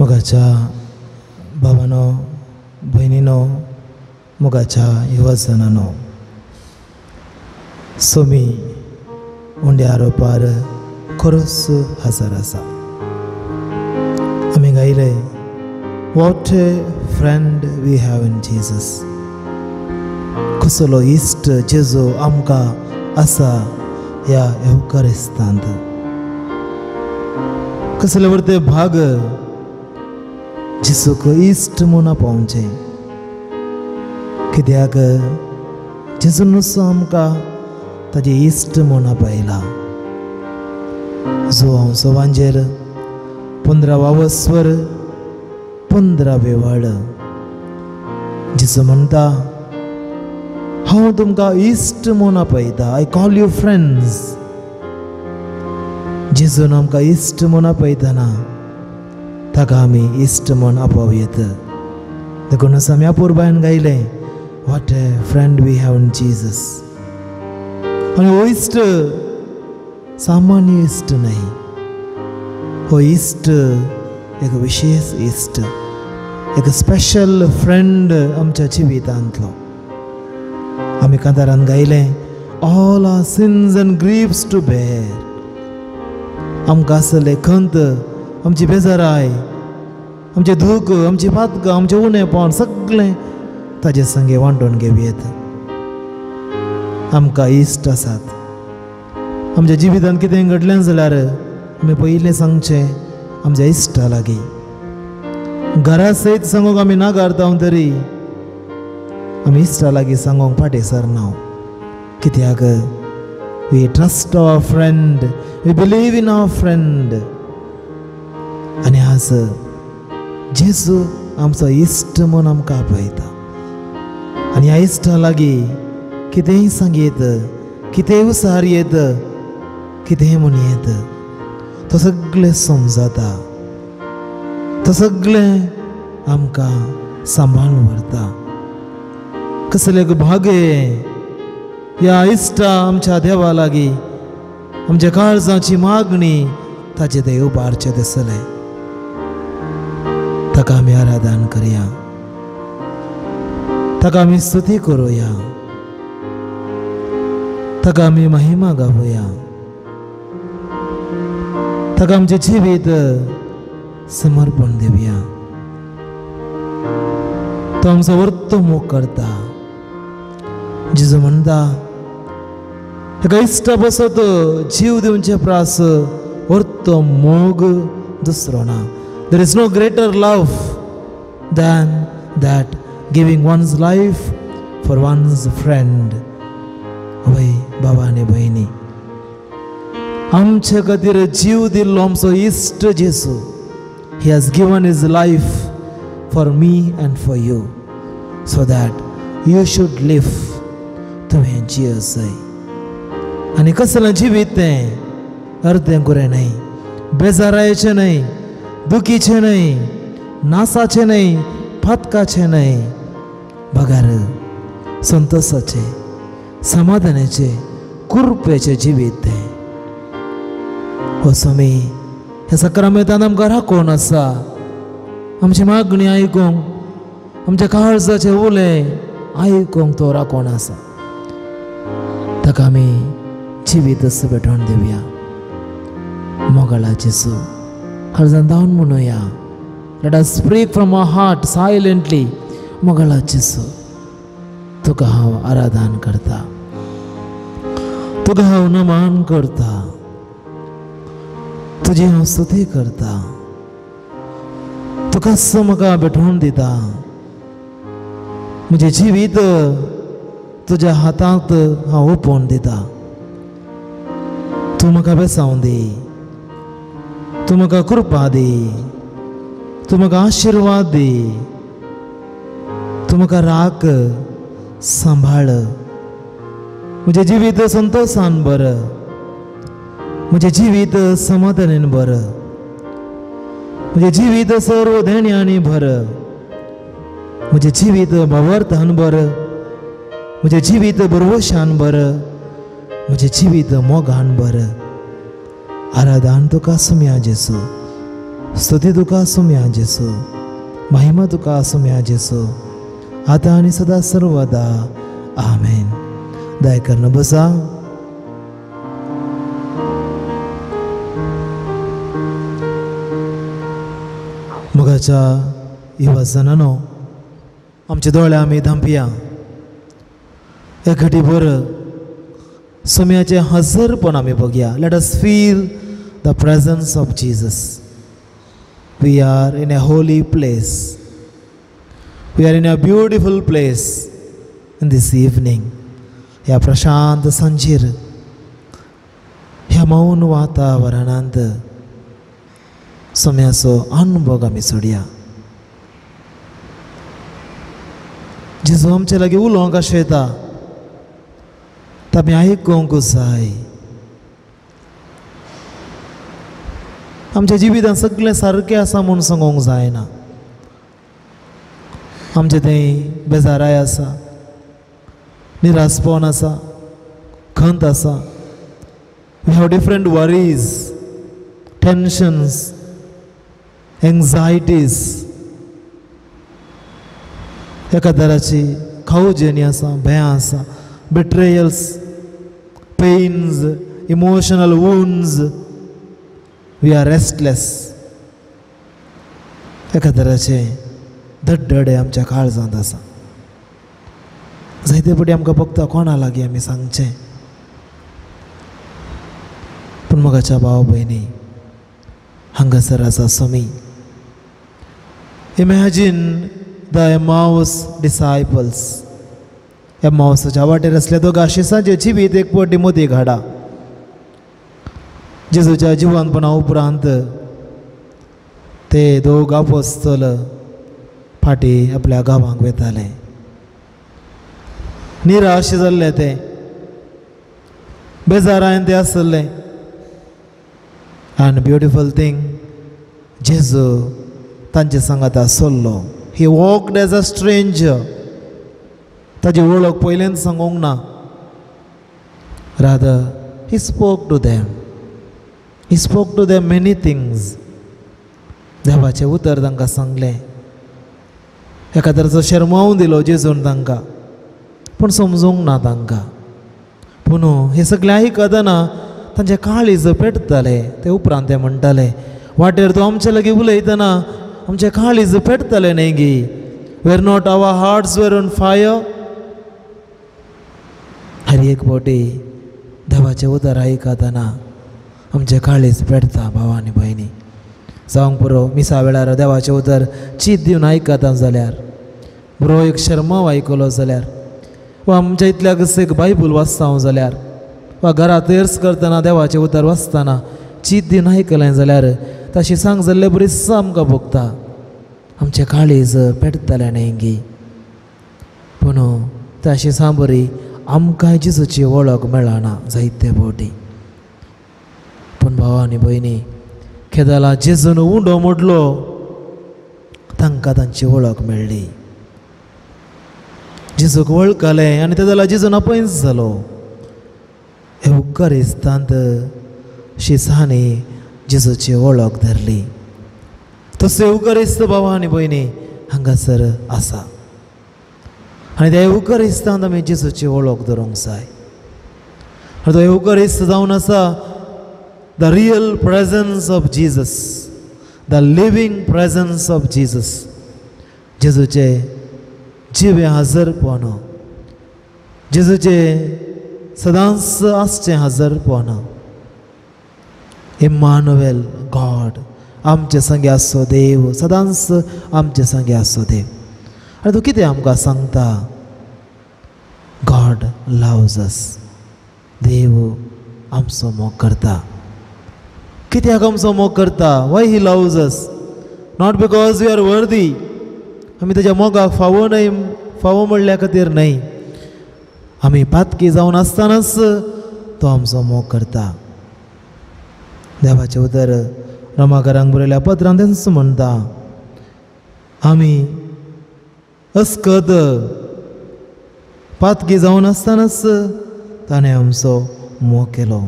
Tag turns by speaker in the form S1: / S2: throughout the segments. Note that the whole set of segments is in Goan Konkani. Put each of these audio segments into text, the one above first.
S1: मोगाच्या भावानो भयणीनो, मोगाच्या युवजनानो, सोमी उंड्या रोपार खरोच हजर आसा. आमी गायले, what a friend we have in Jesus. कसलो इश्ट जेजू आमकां आसा ह्या येवकारिस्तांत. कसले वरते भाग जेजूक इश्ट म्हूण आपोवचें, कित्याक जेजूनच आमकां ताजे इश्ट म्हूण आपयला. जुवांव सवांजेर 15 वस्वर 15 वेळ जेजू म्हणटा, हांव तुमकां इश्ट म्हूण आपयता. I call you friends. जेजून आमकां इश्ट म्हूण आपयतना ताका आमी इश्ट म्हूण आपोवयेत. देखूनच आमी अपुरबायन गायलें, what a friend we have in Jesus. आनी हो इश्ट सामान्य इश्ट न्हय, हो इश्ट एक विशेष इश्ट, एक स्पेशल फ्रेंड आमच्या जिवितांतलो. आमी कांतारान गायलें, all our sins and griefs to bear. आमकां आसले खंत, आमची बेजाराय, आमचें दूख, आमची पातकां, आमचें उणेपण सगळें ताजे संगे वांटून घेवयेत. आमकां इश्ट आसात. आमच्या जिवितांत कितें घडलें जाल्यार आमी पयलें सांगचें आमच्या इश्टा लागीं. घरा सयत सांगूंक आमी नाकारता तरी आमी इश्टा लागीं सांगूंक फाटीं सरना. कित्याक we trust our friend, we believe in our friend. आनी आज जेजू आमचो इश्ट म्हूण आमकां आपयता. आनी ह्या इश्टा लागीं कितेंय सांगयेत, कितेंय उसार येत, कितेंय म्हणयेत, तो सगळें समजता, तो सगळें आमकां सांबाळून व्हरता. कसले भागे ह्या इश्टा आमच्या देवा लागीं आमच्या काळजाची मागणी ताचे ते उबारचें दिसलें. ताका आमी आराधन करया, ताका आमी स्तुती करुया, ताका आमी महिमा गावया, ताका आमचें जिवीत समर्पण दिवया. तो आमचो वर्तो मोग करता. जेजू म्हणटा, एका इश्टा बसत जीव दिवचे प्रास वर्तो मोग दुसरो ना. There is no greater love than that giving one's life for one's friend. वय बाबा आनी भयणी, आमचे खातीर जीव दिल्लो आमचो इश्ट जेजू. He has given his life for me and for you so that you should live. तुवें जियेवचें. आनी कसलें जिवीत तें? अर्दें कुरें न्हय, बेजारायचें न्हय, दुखीचें न्हय, नासाचें न्हय, फातकाचें न्हय, बगर संतोषाचें, समाधानाचें, कृपेचें जिवीत तें. हो स्वामी ह्या सक्रामेंतान आमकां राखून आसा. आमची मागणी आयकूंक, आमच्या काळजाचे उले आयकूंक तो राखून आसा. ताका आमी जिवीत भेटवण दिवया. मोगाळा जेजू काळजान धांवन म्हणुया. Let us speak from our heart silently. मोगाळा जेजू, तुका हांव आराधन करता, तुका हांव नमन करता, तुजी हांव स्तुती करता, तुकाच म्हाका भेटवण दिता. म्हजें जिवीत तुज्या हातांत हांव ओपोवन दिता. तूं म्हाका बेसावं दी, तूं म्हाका कृपा दी, तूं म्हाका आशिर्वाद दी, तूं म्हाका राख, सांबाळ. म्हजें जिवीत संतोशान भर, म्हजें जिवीत समाधानान भर, म्हजें जिवीत सर्व देण्यांनी भर, म्हजें जिवीत भावार्थान भर, म्हजें जिवीत भरवशान भर, म्हजें जिवीत मोगान भर. आराधन तुका सुम्या जेजू. स्तुती तुका सुम्या जेसू, महिमा तुका सुम्या जेसू, आतां आनी सदां सर्वदा. आमेन. दया करून बसा. मोगाच्या युवाजनानो, आमचे दोळे आमी धांपया. एक घडीभर सोम्याचें हजरपण आमी बघया. Let us feel the presence of Jesus. We are in a holy place. We are in a beautiful place in this evening. ह्या प्रशांत सांजेर, ह्या मौन वातावरणांत सोम्याचो अनुभव आमी सोडया. जेजू आमचे लागीं उलोवंक आशेता, आमी आयकूंक जाय. आमच्या जिवितांत सगळें सारकें आसा म्हूण सांगूंक जायना. आमचें थंय बेजाराय आसा, निरासपण आसा, खंत आसा. We have different worries, tensions, anxieties. एका तराची खावजेणी आसा, भंय आसा, betrayals, pains, emotional wounds. We are restless. एका तराचें धडधडे आमच्या काळजांत आसा. जायते फावटी आमकां फक्त कोणा लागीं आमी सांगचें. पूण मोगाच्या भाव भयणी, हांगासर आसा Swami. Imagine the Emmaus disciples. एमावसाच्या वाटेर आसल्या दोगां शिसांचें जिवीत एक पटी मोती घाडा. जेजूच्या जिवनपणा उपरांत ते दोग आपोस्तल फाटीं आपल्या गांवांक वताले. निराश जाल्ले ते, बेजारान ते आसले. आनी ब्युटिफूल थिंग, जेजू तांचे सांगाता सोल्लो. He walked as a stranger. ताजी वळख पयल्यान सांगूंक ना. Rather he spoke to them. He spoke to them many things. देवाचें उतर तांकां सांगलें. एका तरेचो शर्माव दिलो जेजून तांकां, पूण समजूंक ना तांकां. पूण हें सगळें आयकतना तांचें काळीज पेटतालें. ते उपरांत ते म्हणटाले, वाटेर तो आमचे लागीं उलयतना आमचें काळीज पेटतालें न्ही गी. Were not our hearts were on fire. हर एक फावटी देवाचें उतर आयकतना आमचें काळीज पेटता. भाव आनी भयणी, जावंक पुरो मिसा वेळार देवाचें उतर चीत दिवन आयकता जाल्यार, बरो एक शर्माव आयकलो जाल्यार, वा आमच्या इतल्याक एक बायबल वाचता हांव जाल्यार, वा घरांत तेर्स करतना देवाचें उतर वाचतना चीत दिवन आयकलें जाल्यार ताशी सांग जाल्ले बरीच आमकां भोगता. आमचें काळीज पेटतालें न्ही गी. पूण ताशी सांग बरी आमकां जेजूची वळख मेळना जायते फावटी. पूण भाव आनी भयणी, केदला जेजून उंडो मोडलो, तांकां तांची वळख मेळ्ळी. जेजूक वळखलें आनी तेदला जेजून अपयस जालो. हे उपकारिस्तांत शिसांनी जेजूची वळख धरली. तसो येवकरिस्त भाव आनी भयणी हांगासर आसा. आनी त्या येवकरिस्तांत आमी जेजूची वळख धरूंक जाय. आनी तो येवकरिस्त जावन आसा the real presence of Jesus, the living presence of Jesus. जेजूचें जिवें हजरपण, जेजूचें सदांच आसचें हजरपण. इम्मानुएल गॉड, आमचे संगे आसचो देव, सदांच आमचे संगे आसचो देव. आनी तो कितें आमकां सांगता? गॉड लव्स अस. देव आमचो मोग करता. कित्याक आमचो मोग करता? Why he loves us? Not because we are worthy. आमी तेज्या मोगाक फावो न्हय, फावो म्हणल्या खातीर न्हय. आमी पातकी जावन आसतनाच तो आमचो मोग करता. देवाचें उतर रोमाकारांक बरयल्या पत्रान तेंच म्हणटा, आमी अस्कत पातकी जावन आसतनाच ताणें आमचो मोग केलो.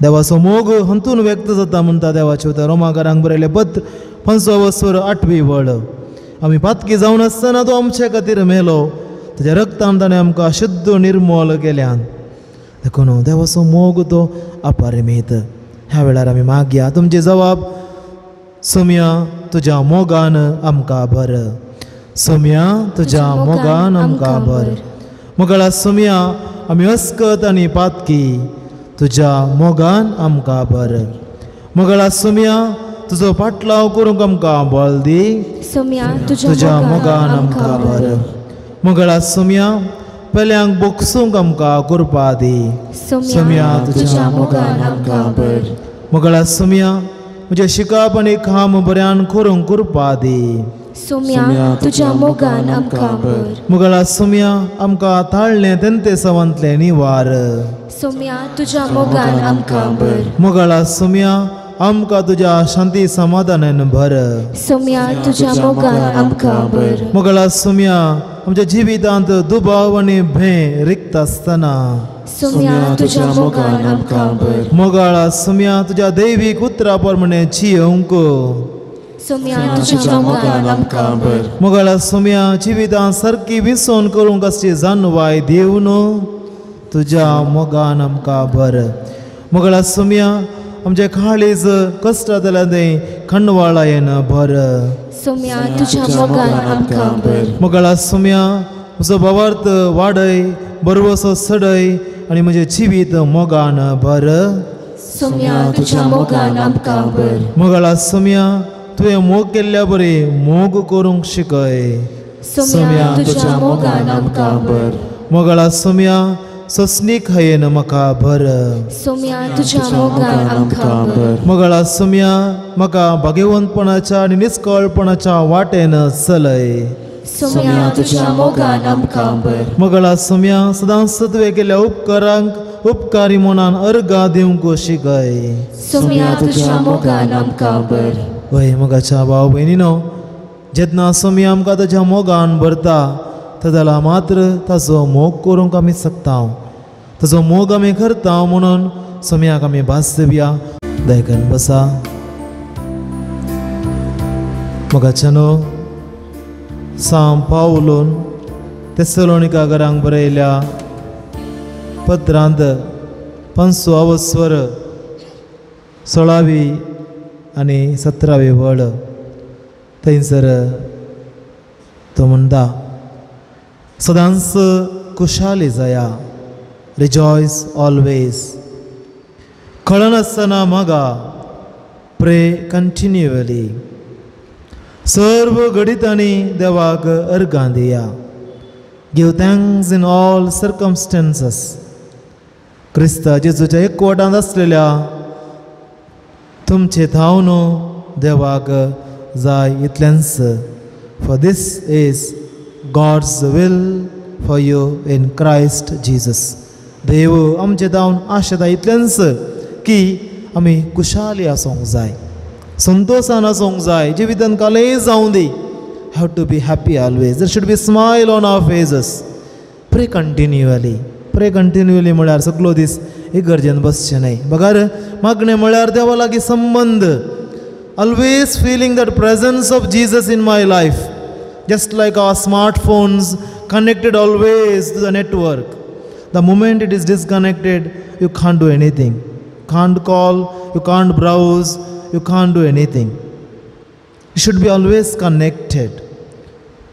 S1: देवाचो मोग हंतून व्यक्त जाता म्हणटा देवाचें उतर. रोमाकारांक बरयलें पत्र 5 8वी वळ. आमी पातकी जावन आसतना तो आमचे खातीर मेलो, ताच्या रक्तान ताणें आमकां शुद्ध निर्मूल केल्यान. देखून देवाचो मोग तो अपरिमीत. ह्या वेळार आमी मागया तुमची जबाब सोम्या तुज्या मोगान आमकां भर, सोम्या तुज्या मोगान आमकां भर. मोगाळा सोम्या आमी अस्कत आनी पातकी, तुज्या मोगान आमकां भर. मोगाळा सोम्या तुजो पाटलाव करूंक आमकां बळ दी,
S2: सोम्या तुज्या
S1: मोगान आमकां भर. मोगाळा सोम्या पेल्यांक बोगसूंक आमकां कृपा दी,
S2: सोम्या तुज्या मोगान आमकां भर.
S1: मोगाळा सोम्या म्हजें शिकप आनी काम बऱ्यान करूंक कृपा दी,
S2: सोम्या तुज्या मोगान आमकां भर.
S1: मोगाळा सोम्या आमकां ताळ्ळें तेंते सवांतलें निवार,
S2: सोम्या तुज्या मोगान आमकां भर.
S1: मोगाळा सोम्या आमकां तुज्या शांती समाधानान भर,
S2: सोम्या तुज्या मोगान आमकां भर.
S1: मोगाळा सोम्या आमच्या जिवितांत दुबाव आनी भंय रिक्त आसतना,
S2: सोम्या तुज्या मोगान आमकां भर.
S1: मोगाळा सोम्या तुज्या दैवीक उतरा प्रमाणे जियोवंक,
S2: सोम्या तुज्या मोगान आमकां भर.
S1: मोगाळा सोम्या जिवितांत सारकी विसवण करूंक आसची जानवाय दिवन तुज्या मोगान आमकां भर. मोगाळा सोम्या आमचे काळीज कश्टांतल्यान तें खंडवाळायेन भर,
S2: सोम्या तुज्या मोगान आमकां भर.
S1: मोगाळा सोम्या म्हजो भावार्थ वाडय, बरवसो चडय आनी म्हजें जिवीत मोगान भर,
S2: सोम्या तुज्या मोगान आमकां भर.
S1: मोगाळा सोम्या तुवें मोग केल्ल्या बरी मोग करूंक शिकय,
S2: सोम्या तुज्या मोगान आमकां भर.
S1: मोगाळा सोम्या सोसणीक हयेन म्हाका भर,
S2: सोम्या तुज्या मोगान आमकां भर.
S1: मोगाळा सोम्या म्हाका भाग्यवंतपणाच्या आनी निस्कळपणाच्या वाटेन चलय,
S2: सोम्या तुज्या मोगान आमकां भर.
S1: मोगाळा सोम्या सदांच तुवें केल्ल्या उपकारांक उपकारी मनान अर्गां दिवंक शिकय,
S2: सोम्या तुज्या मोगान आमकां भर.
S1: वय मोगाच्या भाव भयणीनो, जेन्ना सोम्या आमकां ताच्या मोगान भरता तेदला मात्र ताचो मोग करूंक आमी शकता, ताचो मोग आमी करता म्हणून सोम्याक आमी भास दिवया. दयकन बसा. मोगाच्यानो, सांव पावलून तेसलोनिका घरांक बरयल्या पत्रांत 5 16वी आनी 17वी वळ थंयसर तो म्हणटा, सदांच खुशाली जाया, रिजॉयस ऑलवेज, कळनासतना मागा, प्रे कंटिन्युअली, सर्व घडितांनी देवाक अर्गां दिया, give thanks in all circumstances. क्रिस्ता जेजूच्या एकवटांत आसलेल्या तुमचे थावन देवाक जाय इतलेंच. For this is God's will for you in Christ Jesus. देव आमचे धावन आशेता इतलेंच की आमी खुशाली आसूंक जाय, संतोशान आसूंक जाय, जिवितान कालेय जावं दी. Have to be happy always, there should be smile on our faces. Pray continually, pray continually म्हळ्यार सगलो दीस इगर्जेन बसचें न्हय, बगर मागणें म्हळ्यार देवा लागीं संबंद. Always feeling that presence of Jesus in my life. Just like our smartphones connected always to the network. The moment it is disconnected, you can't do anything. Can't call, you can't browse, you can't do anything. You should be always connected.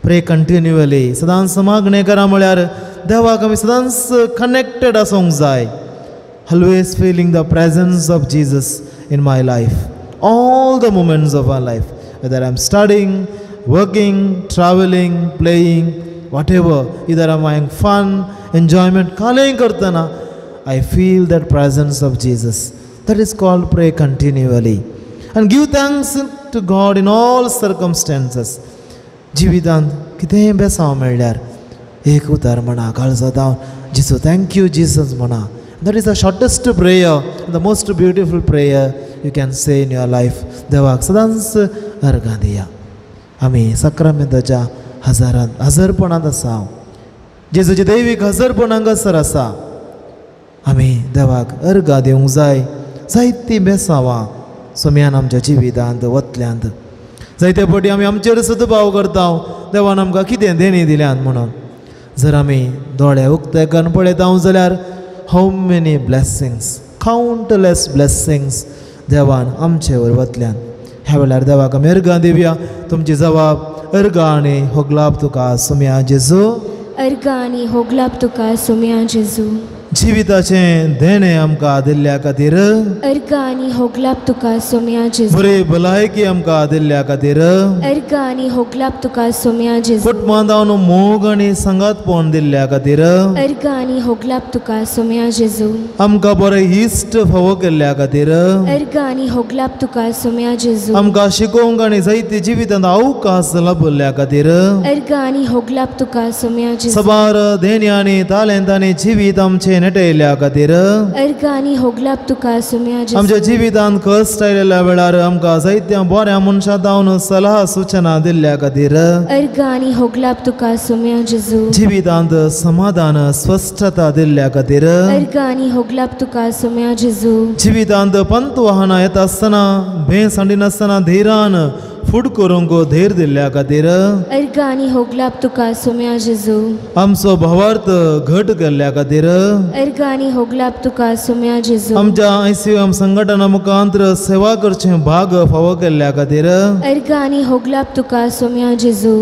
S1: Pray continually. सदांच मागणें करा म्हळ्यार देवाक आमी सदांच कनेक्टेड आसूंक जाय. Always feeling the presence of Jesus in my life. All the moments of our life, whether I am studying, working, traveling, playing, whatever, either I'm having fun, enjoyment, calling kartana, I feel that presence of Jesus. That is called pray continually. And give thanks to God in all circumstances. जिवितांत कितेंय बेसांव मेळ्ळ्यार एक उतर म्हणा काळजा धांवन, जेजू thank you Jesus म्हणा. That is the shortest prayer, the most beautiful prayer you can say in your life. देवाक सदांच अर्गां दिया. आमी साक्रामेंताच्या हजारांत हजरपणांत आसा, जेजूचे दैवीक हजरपण हांगासर आसा. आमी देवाक अर्गां दिवंक जाय. जायतीं बेसांवां सोम्यान आमच्या जिवितांत वतल्यांत. जायते फावटी आमी आमचेर सदभाव करता, देवान आमकां कितें देणी दिल्यात म्हणून. जर आमी दोळे उक्ते करून पळयता जाल्यार how many blessings, countless blessings देवान आमचे वयर वतल्यान. ह्या वेळार देवाक आमी अर्गां दिवया. तुमची जबाब अर्गां आनी होगलाप तुका सोम्या जेजू.
S2: अर्गां आनी होगलाप तुका सोम्या जेजू.
S1: जिविताचें देणें आमकां दिल्ल्या खातीर
S2: अर्गां आनी होगलाप तुका सोम्या जेजू.
S1: बरी भलायकी आमकां दिल्ल्या खातीर
S2: अर्गां आनी होगलाप तुका सोम्या जेजू.
S1: कुटुंबांत मोग आनी सांगातपण दिल्ल्या खातीर
S2: अर्गां आनी होगलाप तुका सोम्या जेजू.
S1: आमकां बरें इश्ट फावो केल्ल्या खातीर
S2: अर्गां आनी होगलाप तुका सोम्या जेजू.
S1: आमकां शिकोवंक आनी जायते जिवितांत अवकाश लाभल्ल्या खातीर
S2: अर्गां आनी होगलाप तुका सोम्या जेजू.
S1: सबार देण्यांनी तालेंतांनी जिवीत आमचें नेटयल्या खातीर
S2: अर्गां आनी होगलाप तुका सोम्या जेजू.
S1: आमच्या जिवितांत कश्ट आयिल्ल्या वेळार आमकां जायत्या बऱ्या मनशां जावन सलाह सुचना दिल्ल्या खातीर
S2: अर्गां आनी होगलाप तुका सोम्या जेजू.
S1: जिवितांत समाधान स्वस्थता दिल्ल्या खातीर
S2: अर्गां आनी होगलाप तुका सोम्या जेजू.
S1: जिवितांत पंत वाहनां येता आसतना भेस हाडिनासतना धैरान फूड करूंक धैर्य दिल्ल्या खातीर
S2: अर्गां आनी होगलाप तुका सोम्या जेजू.
S1: आमचो भावार्थ घट केल्ल्या खातीर
S2: अर्गां आनी होगलाप तुका सोम्या जेजू.
S1: आमच्या ICM संघटना मुखांतर सेवा करचें भाग फावो केल्ल्या खातीर
S2: अर्गां आनी होगलाप तुका सोम्या जेजू.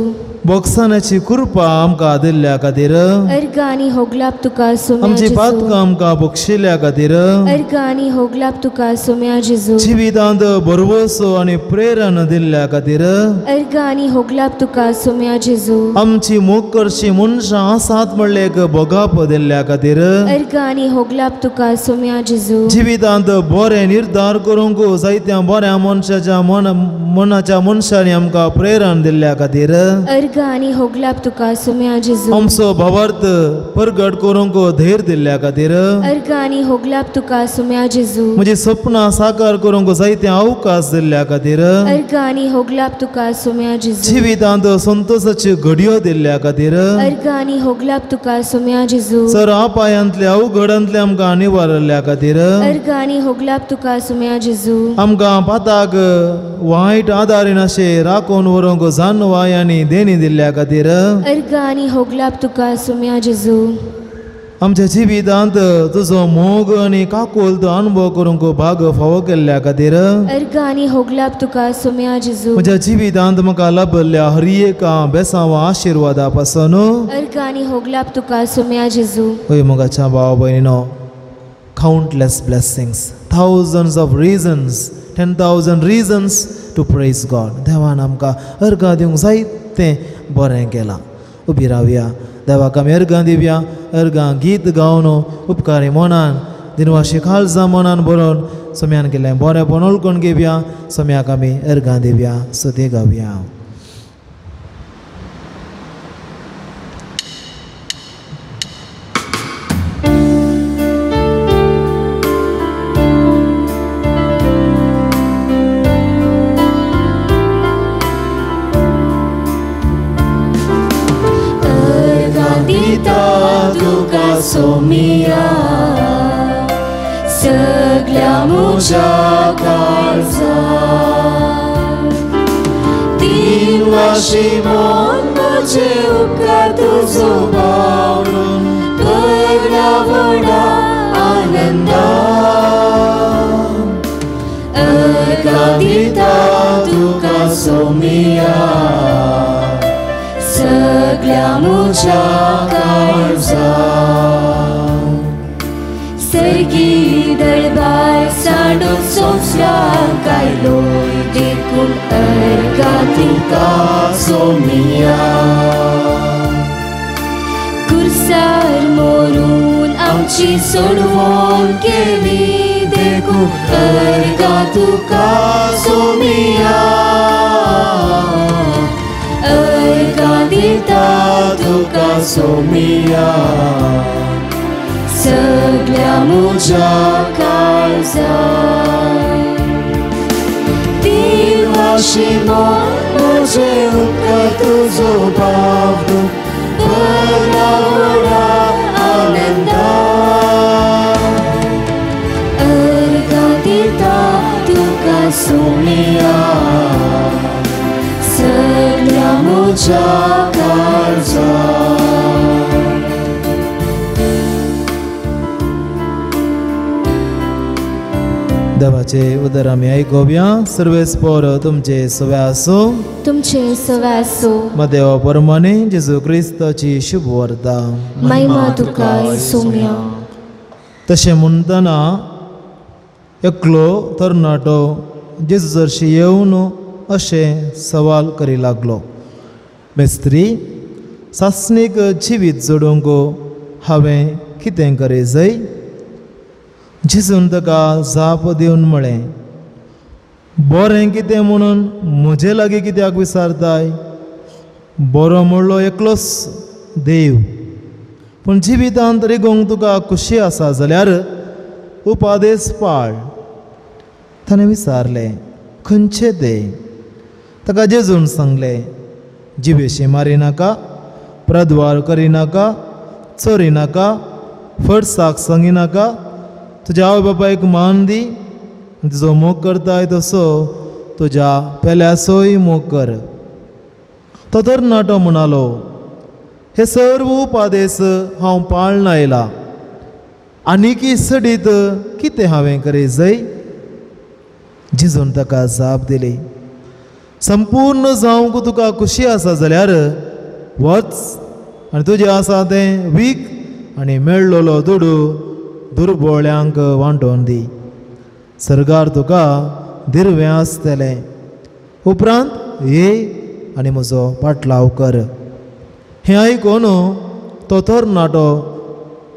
S1: बोक्सानाची कृपा आमकां दिल्ल्या खातीर
S2: अर्गां आनी होगलाप तुका सोम्या
S1: आमची
S2: जेजू.
S1: पातकां आमकां बक्षिल्ल्या खातीर
S2: अर्गां आनी होगलाप तुका सोम्या जेजू.
S1: जिवितांत भरवसो आनी प्रेरणा दिल्ल्या खातीर
S2: अर्गां आनी होगलाप तुका सोम्या जेजू.
S1: आमची मोग करची मनशां आसात म्हणलें एक भोगाप दिल्ल्या खातीर
S2: अर्गां आनी होगलाप तुका सोम्या जेजू.
S1: जिवितांत बरें निर्धार करूंक जायत्या बऱ्या मनशाच्या मनाच्या मनशांनी आमकां प्रेरणा दिल्ल्या खातीर
S2: अर्गां आनी होगलाप तुका सोम्या जेजू.
S1: आमचो भावार्थ परगट करूंक धैर्य दिल्ल्या खातीर
S2: अर्गां आनी होगलाप तुका सोम्या जेजू.
S1: म्हजी सपनां साकार करूंक जायते अवकाश दिल्ल्या खातीर
S2: अर्गां आनी होगलाप तुका सोम्या जेजू.
S1: जिवितांत संतोषाच्यो घडयो दिल्ल्या खातीर
S2: अर्गां आनी होगलाप तुका सोम्या जेजू.
S1: सर अपायांतले अवघडांतले आमकां निवारल्ल्या खातीर
S2: अर्गां आनी होगलाप तुका सोम्या जेजू.
S1: आमकां पाताक वायट आदारिनाशे राखून व्हरूंक जानवाय आनी देणी दिल्ल्या खातीर
S2: अर्गां आनी होगलाप तुका सोम्या जेजू.
S1: आमच्या जिवितांत तुजो मोग आनी काकुळट अनुभव करूंक भाग फावो केल्ल्या खातीर
S2: अर्गां आनी होगलाप तुका सोम्या जेजू.
S1: म्हज्या जिवितांत म्हाका लाभल्ल्या हर एका बेसांवा आशिर्वादा पासून
S2: अर्गां आनी होगलाप तुका सोम्या जेजू.
S1: हय मोगाच्या भाव भयणीनो, countless blessings, thousands of reasons, 10,000 reasons to praise God. देवान आमकां अर्गां दिवंक जायतें बरें केलां. उबी रावया, देवाक आमी अर्गां दिवया. अर्गां गीत गावन उपकारी मनान दिनवाशी काळजां मनान बरोवन सोम्यान केलें बरेंपण वळखून घेवया. सोम्याक आमी अर्गां दिवया, सुती गावया.
S2: सोमिया सगळ्या म्हज्या काळजान तीन वाशी मन म्हजे उपकार तुजो बावरून भरला व्हडा आनंदान अर्गां दिता तुका सोमिया सगळ्या म्हज्या काळजान. सर्गी दळबाय सांडून संवसाराक आयलोय देखून अर्गां तुका सोमिया. कुर्सार मोरून आमची सोडवण केली देखून अर्गां तुका सोमिया. अर्गां दिता तुका सोमिया सगळ्या म्हज्या काळजान. तीन वाशी मन म्हजे उपकार तुजो बावडून भरला व्हडा आनंदान अर्गां दिता आमच्या काळजा.
S1: देवाचे उदर आमी आयकुया. सर्वेस्पोर तुमचे सवे आसूं,
S2: तुमचे सवे आसूं.
S1: मदेवा परमाने जेजू क्रिस्ताची शुभ वार्ता.
S2: महिमा तुका सोम्या.
S1: तशें म्हणटना एकलो तरणाटो जेजू जरशी येवन अशें सवाल करी लागलो, मेस्त्री, सासणीक जिवीत जोडूंक हांवें कितें करी जाय? जेजून ताका जाप दिवन म्हळें, बरें कितें म्हणून म्हजे लागीं कित्याक विचारताय? बरो म्हणलो एकलोच देव, पूण जिवितांत रिगोवंक तुका खुशी आसा जाल्यार उपादेस पाळ. ताणें विचारलें, खंयचे ते? ताका जेजून सांगलें, जिवेशी मारिनाका, प्रद्वार करिनाका, चोरिनाका, फटसाक सांगिनाका, तुज्या आवय बापायक मान दी, तुजो मोग करताय तसो तुज्या पेल्याचोय मोग कर. तो तरणाटो म्हणालो, हे सर्व उपादेस हांव पाळन आयला, आनीकी सडीत कितें हांवें करी जाय? जेजून ताका जाप दिली, संपूर्ण जावंक तुका खुशी आसा जाल्यार वच आनी तुजें आसा तें वीक आनी मेळ्ळोलो दुडू दुर्बोळ्यांक वांटोवन दी, सरकार तुका दिरवें आसतलें. उपरांत ये आनी म्हजो पाटलाव कर. हें आयकून तो तरणाटो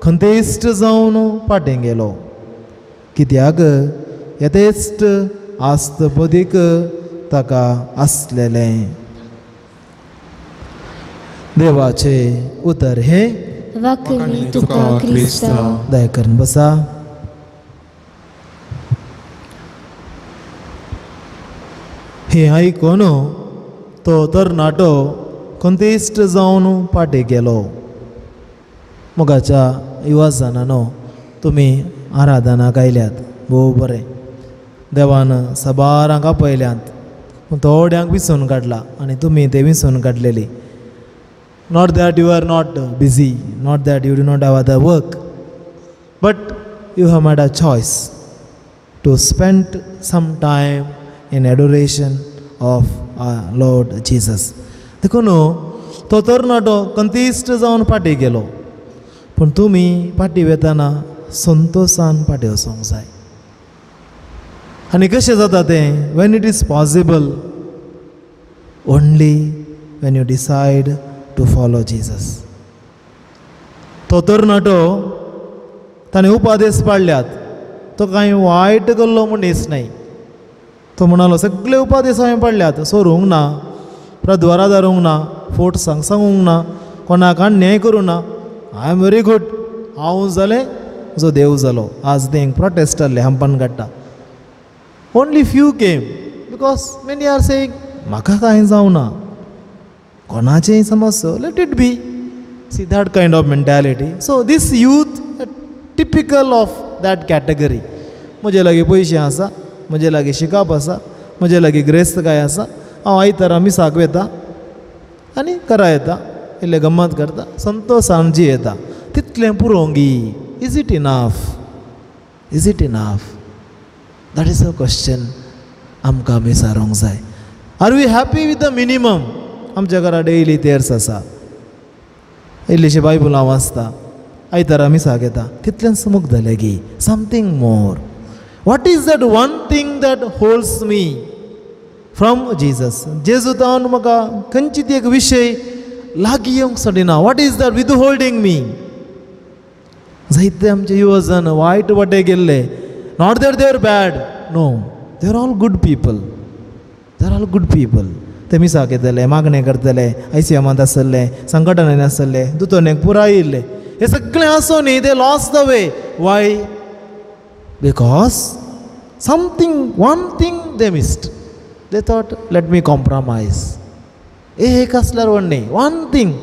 S1: खंतेश्ट जावन फाटीं गेलो, कित्याक येतेश्ट आस्त बदीक ताका आसलेलें. देवाचें उतर हें.
S2: वाकणी तुका क्रिस्ता.
S1: दया करून बसा. हें आयकून तो तरणाटो खंतेश्ट जावन फाटीं गेलो. मोगाच्या युवा जाणांनो, तुमी आराधनाक आयल्यात, भोव बरें. देवान साबारांक आपयल्यात, पूण थोड्यांक विसून काडला आनी तुमी ते विसून काडलेली. Not that you are not busy, not that you do not have other work, but you have made a choice to spend some time in adoration of our Lord Jesus. देखून तो तरणाटो कंतिश्ट जावन फाटीं गेलो, पूण तुमी फाटीं वेतना संतोशान फाटीं वचोंक जाय. आनी कशें जाता तें? When it is possible only when you decide to follow Jesus. तो तरणाटो ताणें उपादेस पाळल्यात, तो कांय वायट केल्लो मनीस न्हय. तो म्हणालो, सगळे उपादेस हांवें पाळल्यात, सोरूंक ना, प्रद्वारा धरूंक ना, फोट सांग सांगूंक ना, कोणाक अन्याय करूं ना, I am very good, हांव जालें म्हजो देव जालो. आज तें प्रोटेस्ट जाल्लें हंपन काडटा. Only few came because many are saying म्हाका कांय जावना, कोणाचेंय समज, let it be. See that kind of mentality. So this youth typical of that category. म्हजे लागीं पयशे आसा, म्हजे लागीं शिकप आसा, म्हजे लागीं ग्रेस्तकाय आसा, हांव आयतारा मिसाक वता आनी घरा येता, इल्लें गम्मत करता, संतोशान जियेता, तितलें पुरोंगी. Is it enough? Is it enough? That is a question आमकां विचारूंक जाय. Are we happy with the minimum? आमच्या घरा डेली तेर्स आसा, इल्लीशी बायबलां वाचता, आयतारा मिसाक येता, तितलेंच मुग्ध जालें की something more. What is that one thing that holds me from Jesus? जेजू तावन म्हाका खंयची ती एक विशय लागीं येवंक सोडिना. What is that withholding me? जायते आमचे युवजन वायट वाटे गेल्ले. Not that they are bad, no, they are all good people, they are all good people. ते मिसाक येतले, मागणें करतले, आयसीएमांत आसले, संघटनेन आसले, दुतोनेक पुराय येयल्ले, हे सगळें आसून न्ही they lost the way. Why? Because something, one thing they missed. They thought let me compromise. एक आसल्यार व्हड न्ही, one thing,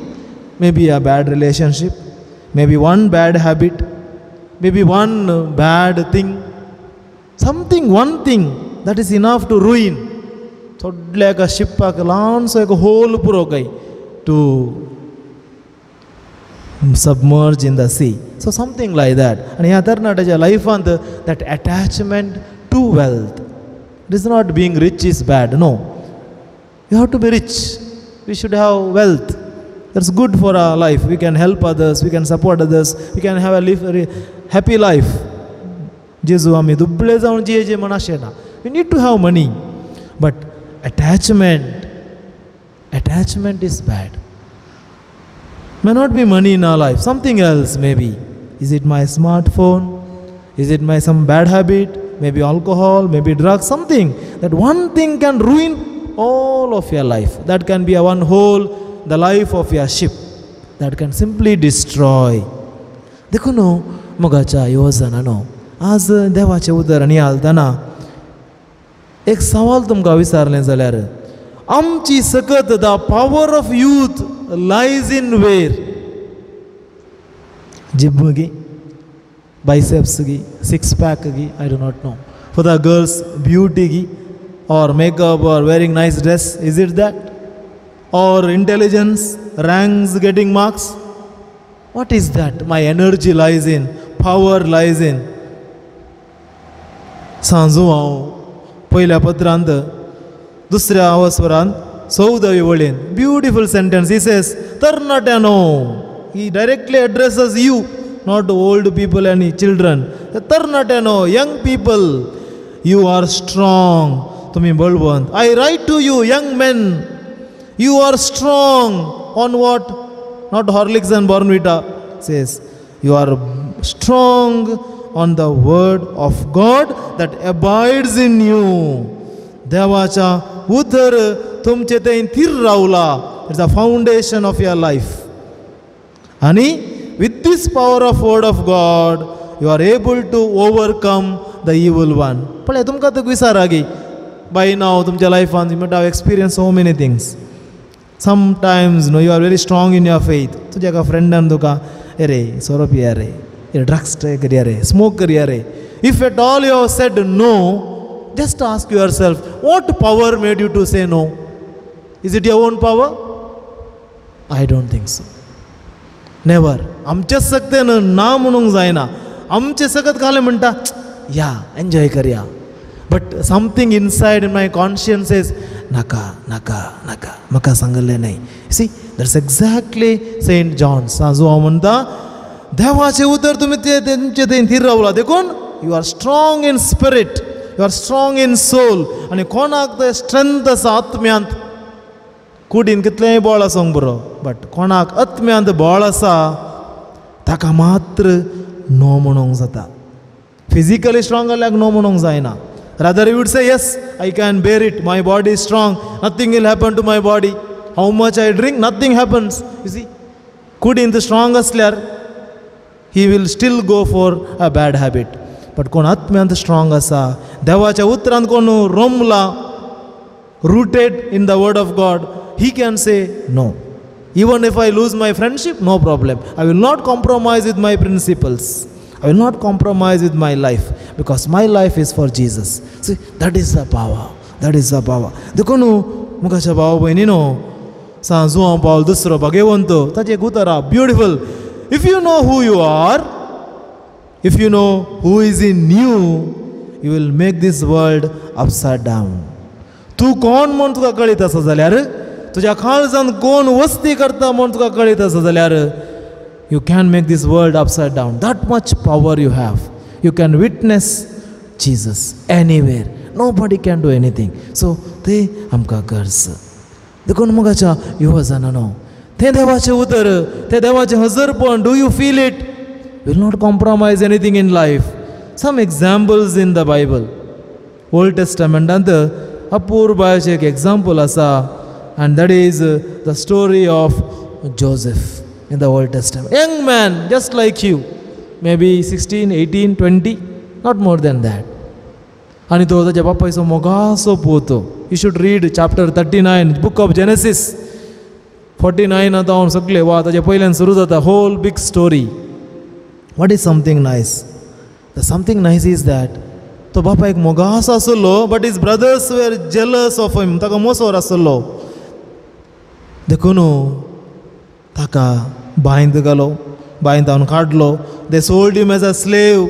S1: may be a bad relationship, may be one bad habit, may be one bad thing, something, one thing that is enough to ruin. थोडल्या एका शिप्पाक ल्हानसो एक होल पुरो काय to submerge in the sea. So something like that. आनी ह्या तरणाट्याच्या लायफांत that attachment to wealth. It is not being rich is bad, no. You have to be rich. We should have wealth. That's good for our life. We can help others, we can support others, we can have a happy life. जेजू आमी दुबळे जावन जियेचे म्हण अशें ना. We need to have money. But attachment, attachment is bad. May not be money in our life, something else maybe. Is it my smartphone? Is it my some bad habit? Maybe alcohol, maybe drugs, something. That one thing can ruin all of your life. That can be a one hole, the life of your ship. That can simply destroy. देखून न्हू मोगाच्या युवजना न्हू आज देवाचें उतर आनी हालतना एक सवाल तुमकां विचारलें जाल्यार आमची सकत the power of youth lies in where? Gym गी, बायसेप्स गी, सिक्स पॅक गी, I do not know. For the girls beauty गी, or makeup or wearing nice dress, is it that? Or intelligence, ranks, getting marks? What is that? My energy lies in, power lies in. सांजू हांव पयल्या पत्रांत दुसऱ्या अवसरांत 14वी वळीन ब्युटिफूल सेंटेन्स he says तरणाट्यानो. He directly addresses you, not old people आनी चिल्ड्रन. तरणाट्यानो, young people, you are strong, तुमी बळवंत. I write to you young men, you are strong on what? Not Horlicks and Bournvita. Says you are strong on the word of God that abides in you. देवाच्या उतर तुमचे ते थीर रावला. It's a foundation of your life. आनी with this power of word of God you are able to overcome the evil one. पळय तुमकां तुका विचारा गी बाय नाव तुमच्या लायफान you might have experience so many things. Sometimes no you are very strong in your faith. तुज्या एका फ्रेंडान तुका अरे सोरो पिया रे, ड्रग्स ट्राय करया रे, स्मोक करया रे. If at all you have said no, just ask yourself, what power made you to say no? Is it your own power? I don't think so. Never. आमचे सकतेन ना म्हणूंक जायना. आमचे सकत घालें म्हणटा या एन्जॉय करया. But something inside in my conscience is नाका नाका नाका, म्हाका सांगलें न्हय. See, that's exactly Saint John. साजू हांव म्हणटा देवाचें उतर तुमी ते तेंचे थंय थीर रावला देखून you are strong in spirit, you are strong in soul. आनी कोणाक ते स्ट्रेंथ आसा आत्म्यांत, कुडीन कितलेंय बळ आसूंक बरो, बट कोणाक आत्म्यांत बळ आसा ताका मात्र नो म्हणूंक जाता. फिजिकली स्ट्रॉंग जाल्यार नो म्हणूंक जायना. Rather you would say yes, I can bear it, my body is strong, nothing will happen to my body. How much I drink, nothing happens. You see, कुडीन स्ट्रॉंग आसल्यार he will still go for a bad habit. But कोण आत्म्यांत स्ट्रॉंग आसा, देवाच्या उतरांत कोण रोमला, rooted in the word of God, he can say no. Even if I lose my friendship, no problem. I will not compromise with my principles. I will not compromise with my life, because my life is for Jesus. See, that is the power. That is the power. देखून मुखाच्या भाव भयणी न्हू सांजू हांव पावल दुसरो भागेवंत ताचें एक उतर आहा beautiful. If you know who you are, if you know who is in you, you will make this world upside down. तूं कोण म्हूण तुका कळीत आसा जाल्यार, तुज्या काळजान कोण वस्ती करता म्हूण तुका कळीत आसा जाल्यार, you can make this world upside down. That much power you have. You can witness Jesus anywhere. Nobody can do anything. So ते आमकां गरज. देखून मोगाच्या युवजाना न्हू तें देवाचें उतर, तें देवाचें हजरपण. Do you feel it? Will not compromise anything in life. Some examples in the Bible. Old टेस्टामेंटांत अपूर्बायेचें एक एग्जाम्पल आसा, and that is the story of Joseph in the Old Testament. Young man, just like you, maybe 16, 18, 20, not more than that. आनी तो ताच्या बापायचो मोगासो पूत. You should read chapter 39, book of Genesis. 49 आतां हांव सगळें वा ताच्या पयल्यान सुरू जाता whole big story. What is something nice? The something nice is that तो बापायक मोगासो आसलो, but his brothers were jealous of him. ताका मोसोर आसलो. देखून ताका बांयंत घालो, बांयंत हांव काडलो. They sold him as a slave.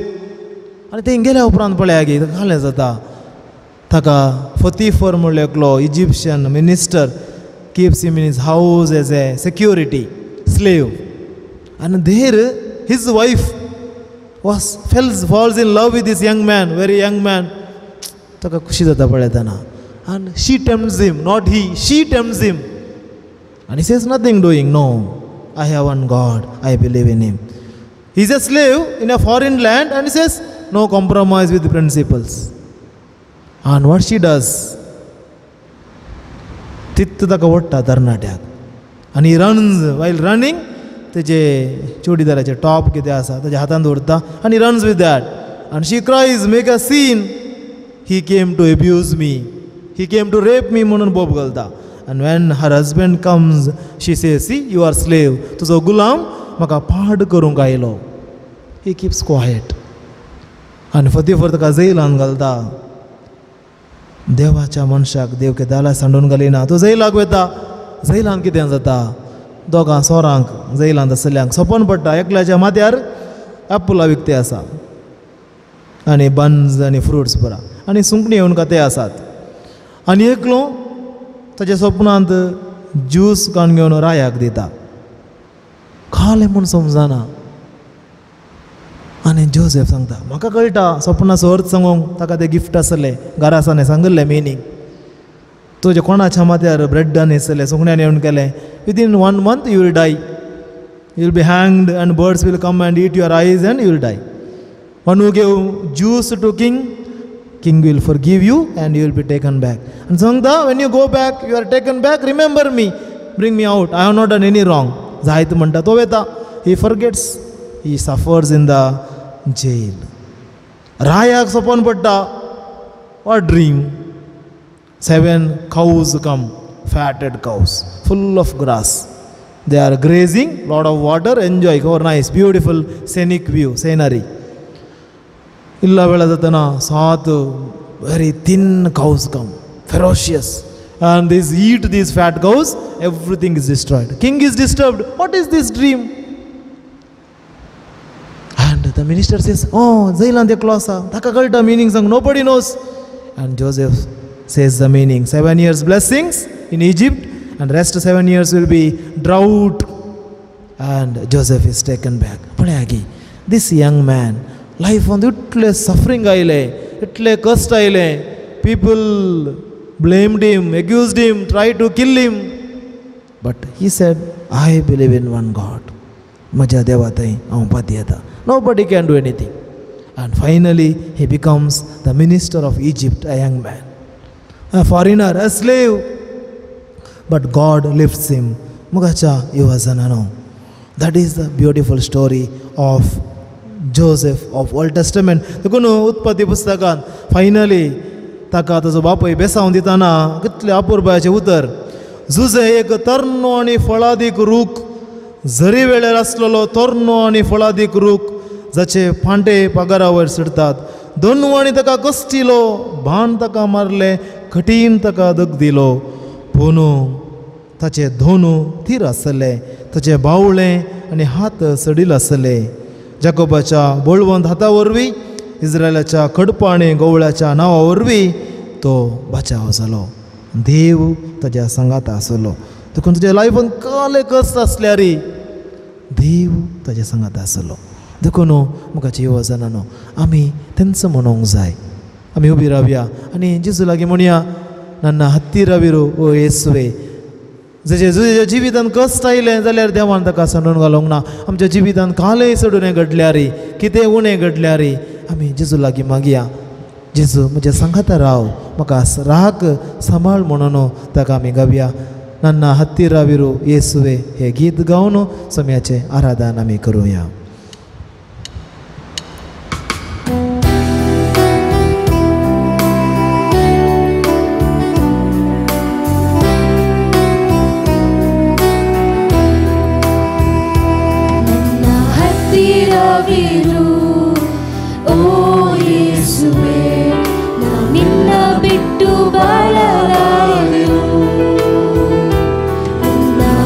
S1: आनी थंय गेल्या उपरांत पळया गे घालें जाता. ताका फतीफर म्हणलें एकलो Egyptian minister keeps him in his house as a security slave. And there his wife was falls in love with this young man, very young man. ताका खुशी जाता पळयतना. And she tempts him, not he, she tempts him. And he says nothing doing, no, I have one God, I believe in him. He is a slave in a foreign land and he says no compromise with the principles. And what she does, तित्त ताका ओडटा तरणाट्याक आनी रन्स. वायल रनिंग तेजे चोडीदाराचे टॉप कितें आसा ताज्या हातान दवरता आनी runs with that. And she cries, make a scene, he came to abuse me, he came to rape me म्हणून बोब घालता. And when her husband comes, she says, see you are slave, तुजो गुलाम म्हाका पाड करूंक आयलो. He keeps quiet. आनी फतीफर ताका जैलान घालता. देवाच्या मनशाक देव केदाला सांडून घालिना. तो जैलाक वता. जैलान कितें जाता, दोगां सोरांक जैलांत आसल्यांक सपन पडटा. एकल्याच्या माथ्यार एप्पलां विकते आसा आनी बन्स आनी फ्रुट्स बरा आनी सुंकणी येवन काते आसात. आनी एकलो ताच्या सपनांत ज्यूस काडून घेवन रायाक दिता. खालें म्हूण समजना. आनी जोसेफ सांगता म्हाका कळटा सपनाचो अर्थ सांगूंक. ताका तें गिफ्ट आसलें, घरा आसा सांगिल्लें मिनींग. तुज्या कोणाच्या माथ्यार ब्रेडान आसलें, सुकण्यान येवन केलें, within 1 month you will die, you will be hanged and birds will come and eat your eyes and you will die. One who gave juice to king, king will forgive you and you will be taken back. आनी सांगता when you go back, you are taken back, remember me, bring me out, I have not done any wrong. जायत म्हणटा तो वता. He forgets, he suffers in the jail. रायाक सपन पडटा, what dream, 7 cows come, fatted cows, full of grass. They are grazing, lot of water, enjoy, oh nice, beautiful scenic view, scenery. Illa vela jatana 7 very thin cows come, ferocious, and these eat these fat cows, everything is destroyed. King is disturbed, what is this dream? And the minister says, oh, jailan eklo asa, taka kalta meaning sang, nobody knows. And Joseph says the meaning, 7 years blessings in Egypt and rest 7 years will be drought. And Joseph is taken back. Palayagi, this young man, life on itle suffering aile, itle कष्ट आयले, people blamed him, accused him, tried to kill him. But he said, I believe in one God. म्हज्या देवा थंय हांव पातयेता. Nobody can do anything. And finally he becomes the minister of Egypt, a young man, a foreigner, a slave. But God lifts him. मुगाच्या युवाजनानो, that is the beautiful story of Joseph of Old Testament. देखून उत्पत्ती पुस्तकान फायनली ताका ताजो बापूय बेसावन दितना कितलें अपुरबायेचें उतर, जुजे एक तरणो आनी फळादीक रूख, झरी वेळेर आसलेलो तरणो आनी फळादीक रूख, जाचे फांटे पगारा वयर चडटात. दोनवांनी ताका कश्टिलो, भाण ताका मारलें, कठीण ताका दग दिलो, पूण ताचे दोनू थीर आसले, ताचे बावळे आनी हात सडील आसले. जाकोबाच्या बळवंत हाता वरवीं, इस्रायलाच्या खडपा आनी गवळ्याच्या नांवा वरवीं तो बचाव जालो. देव ताज्या सांगाता आसलो. देखून तुज्या लायफान कसले कश्ट आसल्यार देव ताज्या सांगाता आसलो. देखून म्हाका जिवजानानो आमी तेंचो म्हणूंक जाय. आमी उबी रावया आनी जेजू लागीं म्हणया, नन्ना हत्तीरविरू ओ येसुवे. जशें तुज्या जिवितान कश्ट आयलें जाल्यार देवान ताका सांडून घालूंक ना. आमच्या जिवितान कालय चड उणें घडल्यार, कितें उणें घडल्यार आमी जेजू लागीं मागया, जेजू म्हज्या सांगाता राव, म्हाका राख सांबाळ म्हणून ताका आमी गावया. नन्ना हत्तीरविरू येसुवे हें गीत गावन सम्याचें आराधन आमी करुया.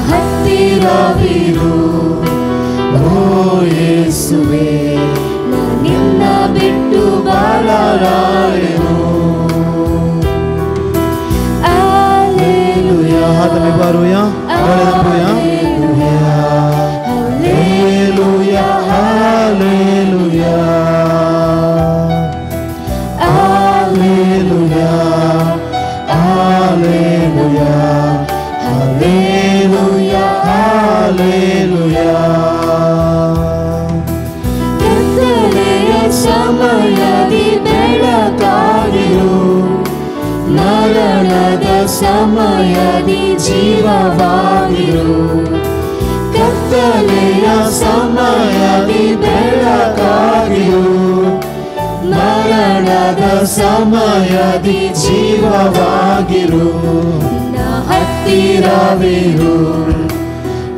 S2: Hatiraviro ಸಮಯದಿ ಜೀವವಾಗಿರು, ಕತ್ತಲೆಯ ಸಮಯದಿ ಬೆಳಕಾಗಿರು, ಮರಣದ ಸಮಯದಿ ಜೀವವಾಗಿರು, ನನ್ನ ಹತ್ತಿರವಿರು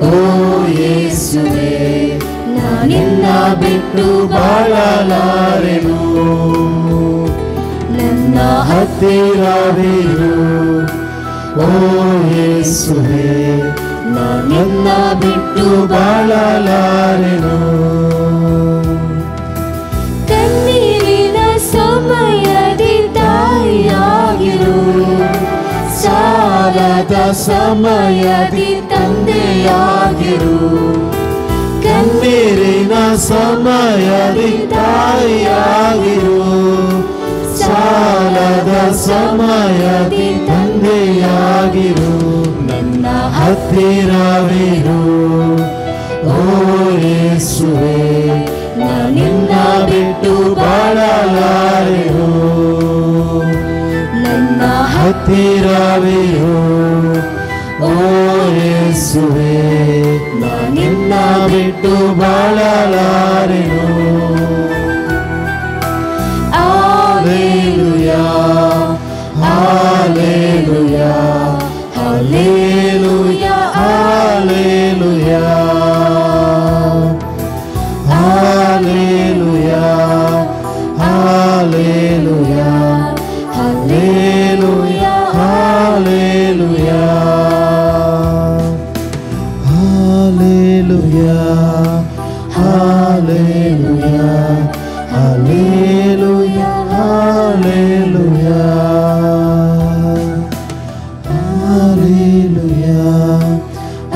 S2: ಓ ಯೇಸುವೆ, ನಿನ್ನ ಬಿಟ್ಟು ಬಾಳಲಾರೆನು, ನನ್ನ ಹತ್ತಿರವಿರು ಓ ಯೇಸುವೆ, ನಿನ್ನ ಬಿಟ್ಟು ಬಾಳಲಾರೆನು. ಕಣ್ಣೀರಿನ ಸಮಯದಿ ತಾಯಿಯಾಗಿರು, ಸಾಲದ ಸಮಯದಿ ತಂದೆಯಾಗಿರು, ಕಣ್ಣೀರಿನ ಸಮಯದಿ ತಾಯಿಯಾಗಿರು, ಸಾಲದ ಸಮಯದಿ ತಂದೆಯಾಗಿರು, ನನ್ನ ಹತ್ತಿರವಿರು ಓ ಯೇಸುವೆ, ನಿನ್ನ ಬಿಟ್ಟು ಬಾಳಲಾರೆನು, ನನ್ನ ಹತ್ತಿರವಿರು ಓ ಯೇಸುವೆ, ನಿನ್ನ ಬಿಟ್ಟು ಬಾಳಲಾರೆನು. Hallelujah, hallelujah, hallelujah, hallelujah, hallelujah, hallelujah, hallelujah, hallelujah, hallelujah, hallelujah, hallelujah, hallelujah, hallelujah,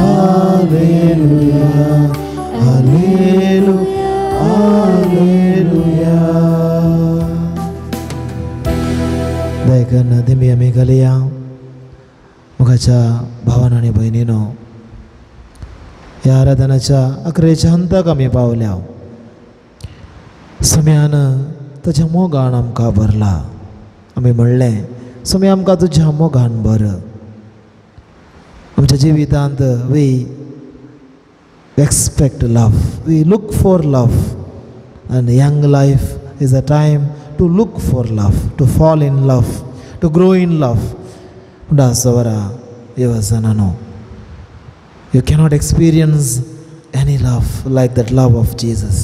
S2: hallelujah, hallelujah, hallelujah. दयकन दिमी आमी घालया मुखाच्या भावान आनी भयणीनो, ह्या आराधनाच्या अकरेच्या हंताक आमी पावल्या. सम्यान तुज्या मोगान आमकां भरला. आमी म्हणलें, सोम्या आमकां तुज्या मोगान भर. आमच्या जिवितांत we expect love, we look for love, and young life is a time to look for love, to fall in love, to grow in love. पूण Savara येवजनानो, you cannot experience any love like that love of Jesus.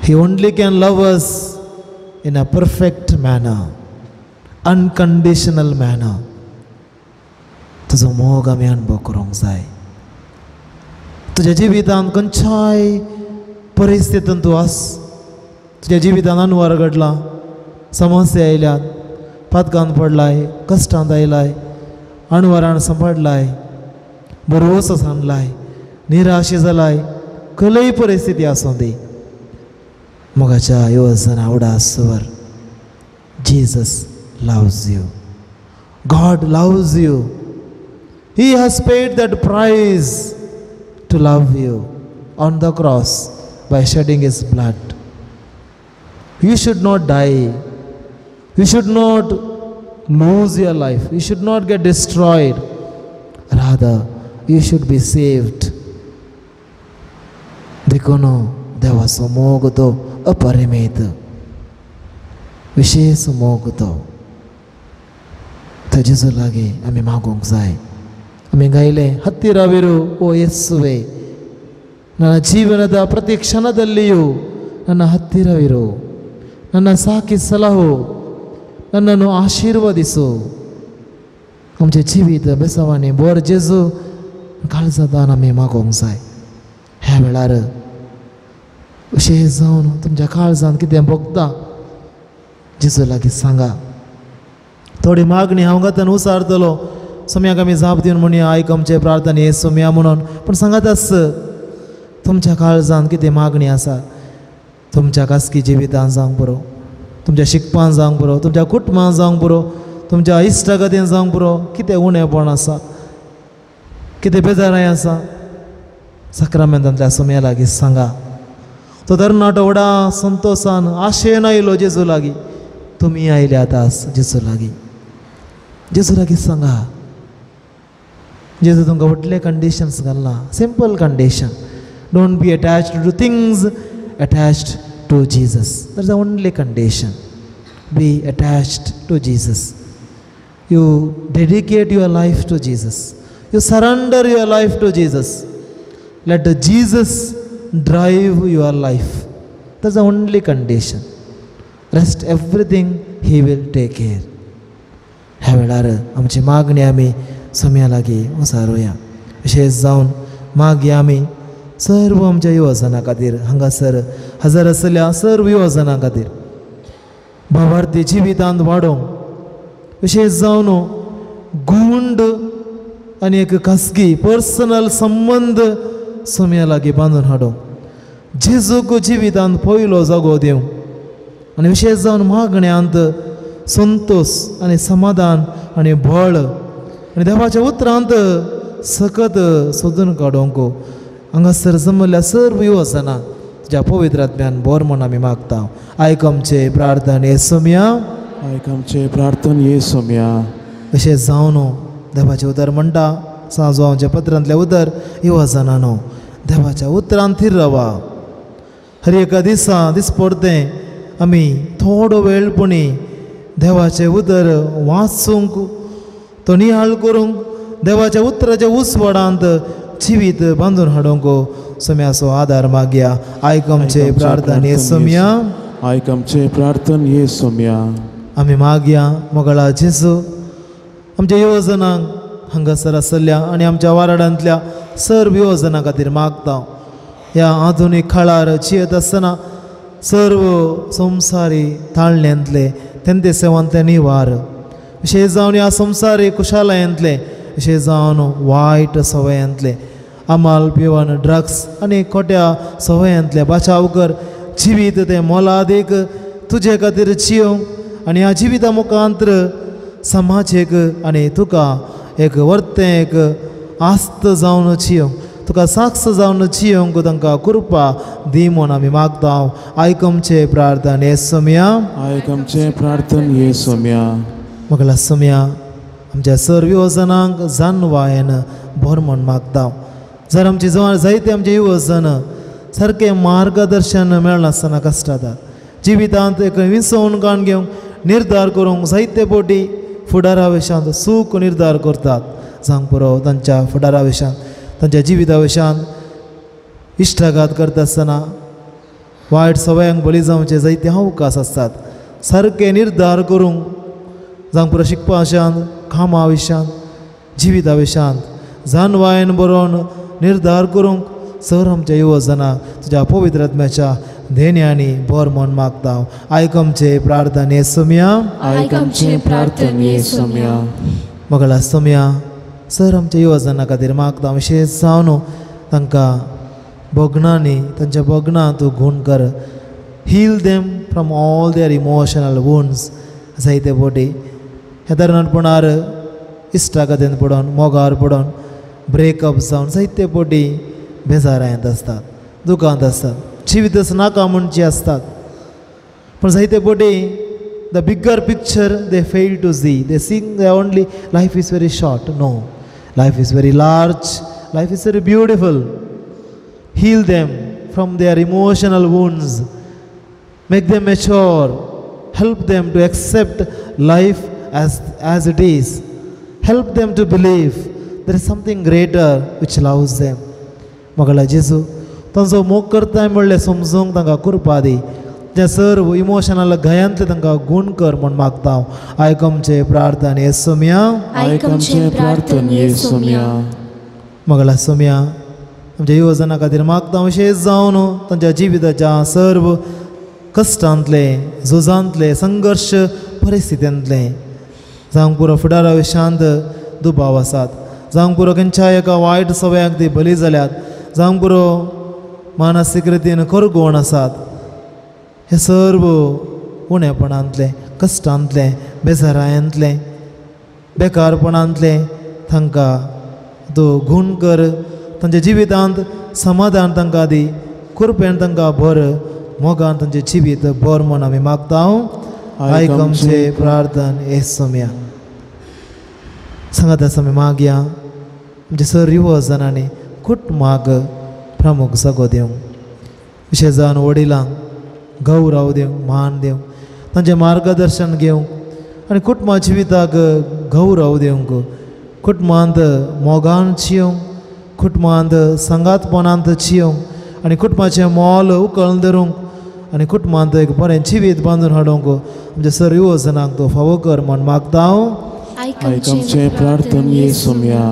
S2: He only can love us in a perfect manner, unconditional manner. तुजो मोग आमी अणभव करूंक जाय. तुज्या जिवितांत खंयच्याय परिस्थितींत तूं आस, तुज्या जिवितांत अनवर घडला, समस्या आयल्यात, पातकांत पडलाय, कश्टांत आयलाय, अणवरान सांपडलाय, भरवसो सांडलाय, निराशे जालाय, खंयय परिस्थिती आसूं दी, मोगाच्या येवजना उडासवर Jesus loves you, God loves you. He has paid that price to love you on the cross by shedding His blood. You should not die. You should not lose your life. You should not get destroyed. Rather, you should be saved. देखून देवाचो मोग तो अपरिमेत, विशेष मोग तो जेजू लागीं आमी मागूंक जाय. आमी गायलें, ಹತ್ತಿರವಿರು ಓ ಯೇಸುವೆ, ನನ್ನ ಜೀವನದ ಪ್ರತಿ ಕ್ಷಣದಲ್ಲಿಯೂ ನನ್ನ ಹತ್ತಿರವಿರು, ನನ್ನ ಸಾಕಿ ಸಲಹು, ನನ್ನನ್ನು ಆಶೀರ್ವದಿಸು. आमचें जिवीत बेसांवांनी बोर जेजू काळजांतान आमी मागोंक जाय. ह्या वेळार विशेष जावन तुमच्या काळजांत कितें भोगता जेजू लागीं सांगा. थोडी मागणी हांव गातान उसारतलो, सोम्याक आमी जाप दिवन म्हणया आयक आमचे प्रार्थना हे सोम्या म्हणून, पूण सांगात आस तुमच्या काळजांत कितें मागणी आसा, तुमच्या खासगी जिवितान जावंक पुरो, तुमच्या शिकपान जावंक पुरो, तुमच्या कुटुंबान जावंक पुरो, तुमच्या इश्टागतीन जावंक पुरो, कितें उणेपण आसा, कितें बेजाराय आसा, साक्रामेंतांतल्या सोम्या लागीं सांगा. तो तरणाटो व्हडा संतोसान आशेन आयलो जेजू लागीं, तुमी आयल्यात आस जेजू लागीं.
S1: जेजू लागीं सांगा. जेजू तुमकां व्हडले कंडिशन्स घालना, simple condition. Don't be attached to things, attached to Jesus. That's the only condition. Be attached to Jesus. You dedicate your life to Jesus. You surrender your life to Jesus. Let the Jesus drive your life. That's the only condition. Rest everything he will take care. ह्या वेळार आमची मागणी आमी सोम्या लागीं उसारुया. विशेश जावन मागया आमी सर्व आमच्या युवजना खातीर, हांगासर हजर आसल्या सर्व युवजना खातीर भावार्थी जिवितांत वाडोवंक, विशेश जावन गुंड आनी एक खासगी पर्सनल संबंद सोम्या लागीं बांदून हाडूंक, जेजूक जिवितांत पयलो जागो दिवंक आनी विशेश जावन मागण्यांत संतोश आनी समाधान आनी बळ आनी देवाच्या उतरांत सकत सोदून काडूंक हांगासर जमल्ल्या सर्व युवजना तुज्या पवित्र आत्म्यान बोर म्हूण आमी मागता. आयक आमचे प्रार्थन हे सोम्या,
S3: आयक आमचे प्रार्थन हे सोम्या.
S1: अशें जावन देवाचें उतर म्हणटा सांजवांच्या पत्रांतलें उतर, युवजनानो देवाच्या उतरान थीर रावा. हर एका दिसा दिसपडतें आमी थोडो वेळ पुणी देवाचें उतर वाचूंक, तो निहाळ करूंक, देवाच्या उतराच्या उजवाडांत जिवीत बांदून हाडूंक सोम्याचो आदार मागया. आयक आमचे प्रार्थन हे सोम्या,
S3: आयक आमचे प्रार्थन हे सोम्या.
S1: आमी मागया मोगळा जेजू आमच्या युवजनांक हांगासर आसल्या आनी आमच्या वाराडांतल्या सर्व युवजनां खातीर मागता. ह्या आधुनीक काळार जियेत आसतना सर्व संवसारी ताळण्यांतले तेंते सेवांतले निवार, विशेश जावन ह्या संवसारी कुशालयांतले, विशेश जावन वायट सवयांतले, अमाल पिवन ड्रग्स आनी खोट्या सवयांतले बचाव कर. जिवीत तें मोलादीक तुजे खातीर जियोंक आनी ह्या जिविता मुखांतर समाजेक आनी तुका एक वर्तें एक आस्त जावन जियोंक, तुका साक्ष जावन जियोंक तांकां कृपा दी म्हूण आमी मागता. आयक आमचे प्रार्थन हे सोम्या,
S3: आयक आमचे प्रार्थन हे सोम्या.
S1: मगला सोम्या आमच्या सर्व युवजनांक जानवायन भर म्हूण मागता. जर आमची जवळ जायते आमचे युवजन सारकें मार्गदर्शन मेळनासतना कश्टातात, जिवितांत एक विसवण काण घेवंक निर्धार करूंक जायते बोटी फुडारा विशांत सूख निर्धार करतात. जावंक पुरो तांच्या फुडारा विशांत, तांच्या जिविता विशांत इश्टाघात करता आसतना वायट सवयांक बळी जावचे जायते अवकाश आसतात. सारकें निर्धार करूंक जावंक पुरो शिकपा विशांत, कामा विशांत, जिविता विशांत जानवायन बरोवन निर्धार करूंक सर आमच्या युवजनां तुज्या पवित्र आत्म्याच्या देण्यांनी भर म्हूण मागता. आयक आमचे प्रार्थन हे सोम्या,
S3: आयक आमचे प्रार्थन हे सोम्या.
S1: मगळा सोम्या सर आमच्या युवजना खातीर मागता. विशेश जावन तांकां भोगणांनी तांच्या भोगणां तूं गूण कर. Heal them from all their emotional wounds. जायते बोटी ह्या तरणाटपणार इश्टागतीन पडोन, मोगार पडोन, ब्रेकअप जावन जायते बोटी बेजारांत आसतात, दुकांत आसतात, जिवीतच नाका म्हणची आसतात. पूण जायते बोटी the bigger picture they fail to see. They think they only life is very short. No, life is very large, life is very beautiful. Heal them from their emotional wounds, make them mature, help them to accept life as it is, help them to believe there is something greater which loves them. मगळा जेजू तांचो मोग करताय म्हणलें समजूंक तांकां कृपा दी. त्या सर्व इमोशनल घायांतले तांकां गूण कर म्हूण मागता. आयक आमचे प्रार्थन हे सोम्या,
S3: आयक आमचे प्रार्थन हे सोम्या.
S1: मगळा सोम्या आमच्या युवजना खातीर मागता. विशेश जावन तांच्या जिविताच्या सर्व कश्टांतले, झुजांतले, संघर्श परिस्थितींतले, जावंक पुरो फुडारा विशांत दुबाव आसात, जावंक पुरो खंयच्या एका वायट सवयांक ती बली जाल्यात, जावंक पुरो मानसीक रितीन करगोण आसात, हे सर्व उणेपणांतले, कश्टांतले, बेजारायांतले, बेकारपणांतले तांकां तूं गूण कर. तांच्या जिवितांत समाधान तांकां दी, कृपेन तांकां भर, मोगान तांचें जिवीत भर म्हूण आमी मागता. आयक आमचे प्रार्थन हे सोम्या. सांगात आसा आमी मागया आमच्या सर्व जाणांनी कुटुंबाक प्रमुख जागो दिवंक, विशेश जावन वडिलांक गौरव दिवंक, मान दिवंक, तांचें मार्गदर्शन घेवंक आनी कुटुंबा जिविताक गौरव दिवंक, कुटुंबांत मोगान जियोंक, कुटुंबांत सांगातपणांत जियोंक आनी कुटुंबाचें मोल उकळून धरूंक आनी कुटुंबांत एक बरें जिवीत बांदून हाडूंक आमच्या सर्व जाणांक तो फावो कर म्हूण मागता हांव.
S3: आयक आमचें प्रार्थन येसुम्या.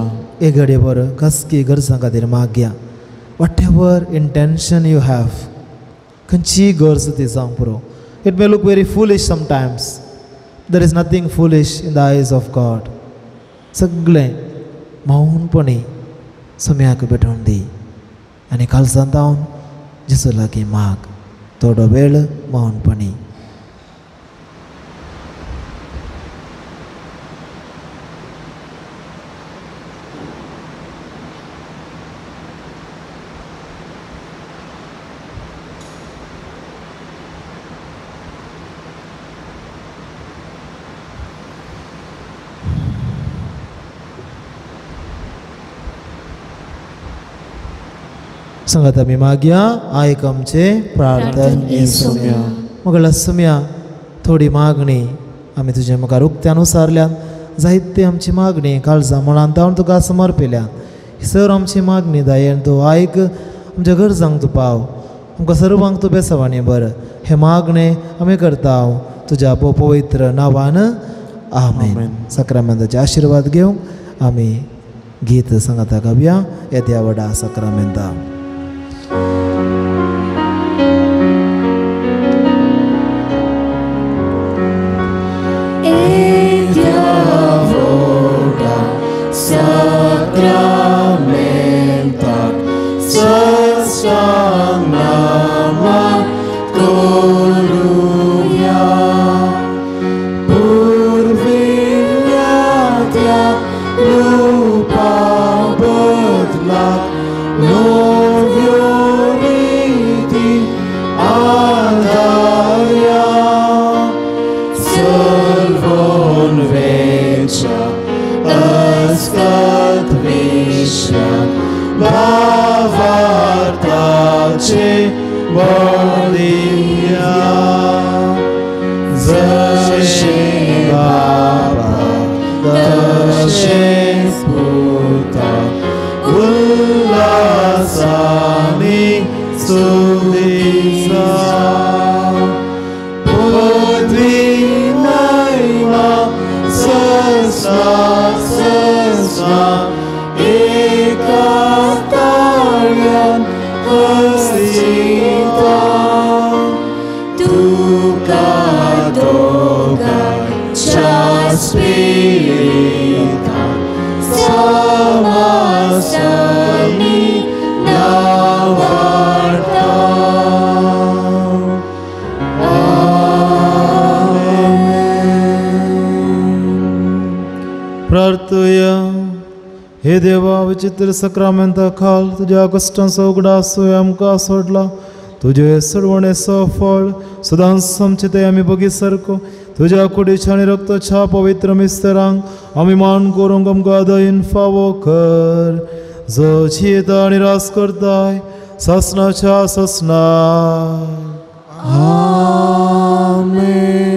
S1: एक घडये बरो खासगी गरजां खातीर मागया. Whatever intention you have, खंयचीय गरज ती जावंक पुरो. It may look very foolish sometimes, there is nothing foolish in the eyes of God. सगळें मौनपणी सम्याक भेटोवन दी आनी कालसान जावन जेजू लागीं माग. थोडो वेळ मौनपणी. सांगात आमी मागया आयक आमचे प्रार्थन
S3: येसुम्या.
S1: मगळ सुम्या थोडी मागणी आमी तुजे मुखार उक्त्यान उसारल्यान, जायते आमची मागणी काळजां मुळांत जावन तुका समर्पिल्यान. सर आमची मागणी दायेन तूं आयक, आमच्या गरजांक तूं पाव, आमकां सर्वांक तूं बेसवाणी बरं. हे मागणे आमी करता तुज्या पवित्र नांवान, आमेन. सक्रामेंताचे आशिर्वाद घेवंक आमी गीत सांगाता गावया. येद्या व्हडा सक्रामेंता. हे देवा, विचित्र सक्रामेंता खाल तुज्या कश्टांचो उगडास आमकां सोडला. तुजे सोडवणेचो फळ सदांच आमचे ते आमी बगी सारको तुज्या कुडीच्या आनी रक्ताच्या पवित्र मिस्तरांक आमी मान करूंक आमकां दयेन फावो कर, जो जियेता आनी रास करताय सासनाच्या सासना.
S3: आमेन.